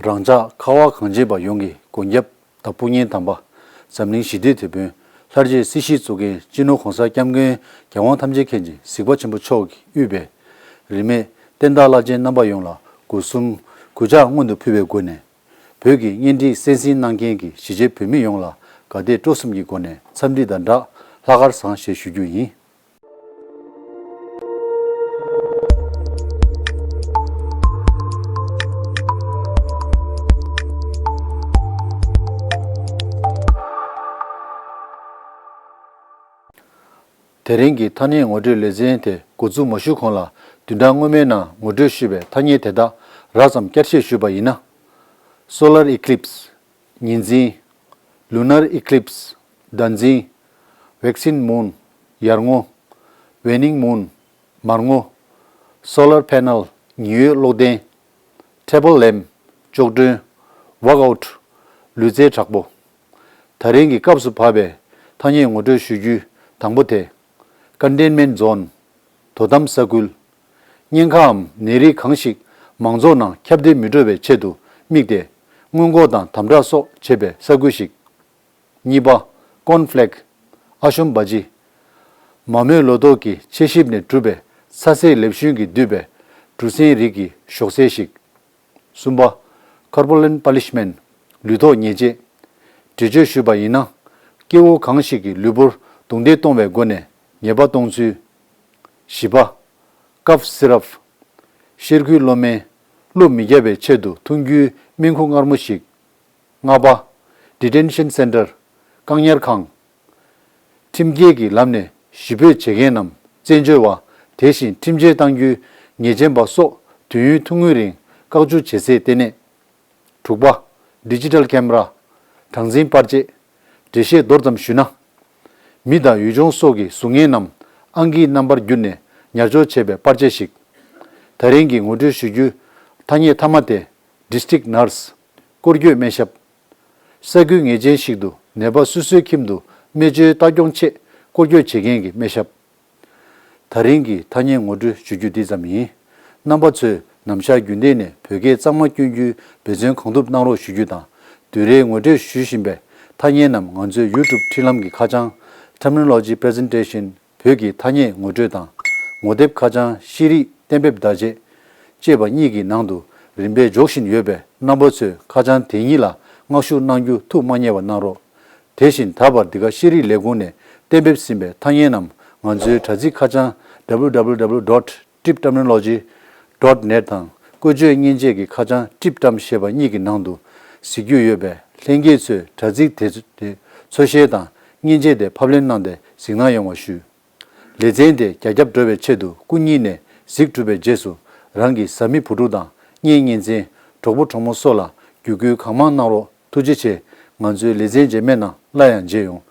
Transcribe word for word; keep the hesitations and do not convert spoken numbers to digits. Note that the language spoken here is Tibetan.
རང་ཅག་ཁ་བ་གངས་ཅན་པ་ཡོངས་ཀྱི་མགོན་སྐྱབས་དང་དཔུང་གཉེན་དམ་པ། འཛམ་གླིང་ཞི་བདེའི་དེད་དཔོན། ལྷར་བཅས་སྲིད་ཞིའི་གཙུག་རྒྱན་སྤྱི་ནོར་༸གོང་ས་༸སྐྱབས་མགོན་རྒྱལ་དབང་ཐམས་ཅད་མཁྱེན་ཅིང་གཟིགས་པ་ཆེན་པོ་མཆོག་གིས་དབུས་པའི་རིས་མེད་བསྟན་བདག་བླ་ཆེན་རྣམ་པ་ཡོངས་ལ་སྒོ་གསུམ་གུས་ཕྱག་སྔོན་དུ་ཕུལ་བའི་སྒོ་ནས། བོད་ཀྱི་གཉེན་སྒྲིག་གསན་གཟིགས་གནང་མཁན་གྱི་གཞིས་བྱེས་བོད་མི་ཡོངས་ལ་དགའ་དད་སྤྲོ་གསུམ་གྱི་སྒོ་ནས་འཚམས་འདྲི་དང་སྦྲགས་ལྷག་དཀར་བཟང་ཞེས་ཞུ་རྒྱུ་ཡིན། དེ་རིང་གི་ཐ་སྙད་ངོ་སྤྲོད་ལེ་ཚན་དེ་འགོ་འཛུགས་མ་ཞུ་གོང་ལ་བདུན་ཕྲག་སྔོན་མའི་ནང་ངོ་སྤྲོད་ཞུས་པའི་ཐ་སྙད་དེ་དག་རགས་ཙམ་བསྐྱར་བཤད་ཞུས་པ་ཡིན་ན། Solar Eclipse། ཉི་འཛིན། Lunar Eclipse། ཟླ་འཛིན། Waxing Moon། ཡར་ངོ། Waning Moon། མར་ངོ། Solar Panel། ཉི་འོད་གློག་ལྡན། Table Lamp། ཅོག་སྒྲོན། Workout། ལུས་རྩལ་དྲག་པོ། ད་རིང་གི་སྐབས་སུ་བབས་པའི་ཐ་སྙད་ངོ་སྤྲོད་ཞུ་རྒྱུའི་དང་པོ་དེ། Containment Zone། དོ་དམ་ས་ཁུལ། གཉན་ཁའམ་ནད་རིགས་གང་ཞིག་མང་ཚོགས་ནང་ཁྱབ་གདལ་མི་འགྲོ་བའི་ཆེད་དུ་དམིགས་ཏེ། སྔོན་འགོག་དང་དམ་དྲག་སོགས་བྱེད་པའི་ས་ཁུལ་ཞིག་གཉིས་པ། Corn Flake། ཨ་ཤོམ་བ་ཇི། མ་རྨོས་ལོ་ཏོག་གི་ཕྱེ་ཞིབ་ནས་གྲུབ་པའི་ཚ་ཟེགས་ལེབ་ཤུན་གྱིས་བསྡུས་པའི་གྲུ་གཟིངས་རིགས་ཀྱི་ཞོགས་ཟས་ཤིག་གསུམ་པ། Corporal Punishment། ལུས་ཐོག་ཉེས་ཆད། འགྲེལ་བརྗོད་ཞུས་པ་ཡིན་ན། སྐྱེ་བོ་གང་ཞིག་གི་ལུས་པོར་རྡུང་རྡེག་གཏོང་བའི་སྒོ་ནས་ཉེས་པ་གཏོང་ཚུལ། བཞི་པ། Cough Syrup། གཤེར་ཁུའི་གློ་སྨན། གློ་མི་རྒྱག་པའི་ཆེད་དུ་འཐུང་རྒྱུའི་སྨན་ཁུ་མངར་མོ་ཞིག་ལྔ་པ། Detention Center། བཀག་ཉར་ཁང་། ཁྲིམས་འགལ་གྱི་ལམ་ནས་གཞིས་སྤོས་བྱེད་མཁན་ནམ་བཙན་བྱོལ་བ། དེ་བཞིན་ཁྲིམས་ཆད་གཏང་རྒྱུའི་ཉེས་ཅན་པ་སོགས་དུས་ཡུན་ཐུང་ངུའི་རིང་བཀག་འཇུག་བྱེད་སའི་ལྟེ་གནས། དྲུག་པ། Digital Camera། གྲངས་འཛིན་པར་ཆས། འགྲེལ་བཤད་མདོར་ཙམ་ཞུས་ན། མི་དང་ཡུལ་ལྗོངས་སོགས་ཀྱི་གཟུགས་བརྙན་ནམ་ཨང་ཀིའི་རྣམ་པར་བསྒྱུར་ནས་ཉར་འཇོག་བྱས་པའི་པར་ཆས་ཤིག་དེ་རིང་གི་ངོ་སྤྲོད་ཞུ་རྒྱུའི་ཐ་སྙད་མཐའ་མ་དེ། District Nurse། སྐོར་སྐྱོད་སྨན་ཞབས། ས་ཁུལ་ངེས་ཅན་ཞིག་ཏུ་ནད་པ་སོ་སོའི་ཁྱིམ་དུ་སྨན་བཅོས་ལྟ་སྐྱོང་ཆེད་སྐོར་སྐྱོད་བྱེད་མཁན་གྱི་སྨན་ཞབས། ད་རིང་གི་ཐ་སྙད་ངོ་སྤྲོད་ཞུ་རྒྱུ་འདི་ཙམ་ཡིན། རྣམ་པ་ཚོས་ནམ་ཞག་རྒྱུན་ལྡན་ནས་བོད་སྐད་གཙང་མ་སྐྱོན་རྒྱུའི་འབད་བརྩོན་གང་ཐུབ་གནང་རོགས་ཞུ་རྒྱུ་དང་། བསྡུས་གྲྭའི་ངོ་སྤྲོད་ཞུ་བཞིན་པའི་ཐ་སྙད་རྣམས་ང་ཚོའི་YouTube་འཕྲིན་ལམ་གྱི་ཁ་བྱང་། Terminology Presentation། བོད་ཀྱི་ཐ་སྙད་ངོ་སྤྲོད་དང་། ངོ་དེབ་ཁ་བྱང་ཤེས་རིག་གཏན་འབེབས་བརྡ་ཆད། ཅེས་པ་གཉིས་ཀྱི་ནང་དུ་རིམ་པས་འཇོག་བཞིན་ཡོད་པས། རྣམ་པ་ཚོས་ཁ་བྱང་དེ་གཉིས་ལ་མངགས་ཞུ་གནང་རྒྱུ་ཐུགས་མ་བསྙེལ་བ་གནང་རོགས། དེ་བཞིན་ད་བར་འདི་ག་ཤེས་རིག་ལས་ཁུངས་ནས་གཏན་འབེབས་ཟིན་པའི་ཐ་སྙད་རྣམས་ང་ཚོའི་དྲ་ཚིགས་ཁ་བྱང་www dot tibterminology dot net དང་། བཀོལ་སྤྱོད་མཉེན་ཆས་ཀྱི་ཁ་བྱང་Tib་ཏམ་ཞེས་པ་གཉིས་ཀྱི་ནང་དུ་གཟིགས་རྒྱུ་ཡོད་པས། ལྷན་རྒྱས་ཚོས་དྲ་ཚིགས་དེ་ཚོ་དེ་འཚོལ་ཞིབ་དང་མཉེན་ཆས་དེ་ཕབ་ལེན་གནང་སྟེ་གཟིགས་གནང་ཡོང་བ་ཞུ། ལེ་ཚན་དེ་རྒྱ་ཁྱབ་འགྲོ་བའི་ཆེད་དུ་སྐུ་ཉིད་ནས་གཟིགས་གྲུབ་པའི་རྗེས་སུ། རང་གི་བཟའ་མི་བུ་ཕྲུག་དང་གཉེན་ཉེ་ཚན། གྲོགས་པོ་གྲོགས་མོ་སོགས་ལ་བརྒྱུད་སྐུལ་གང་མང་གནང་རོགས། ཐུགས་རྗེ་ཆེ། ང་ཚོའི་ལེ་ཚན་རྗེས་མའི་ནང་སླར་ཡང་མཇལ་ཡོང་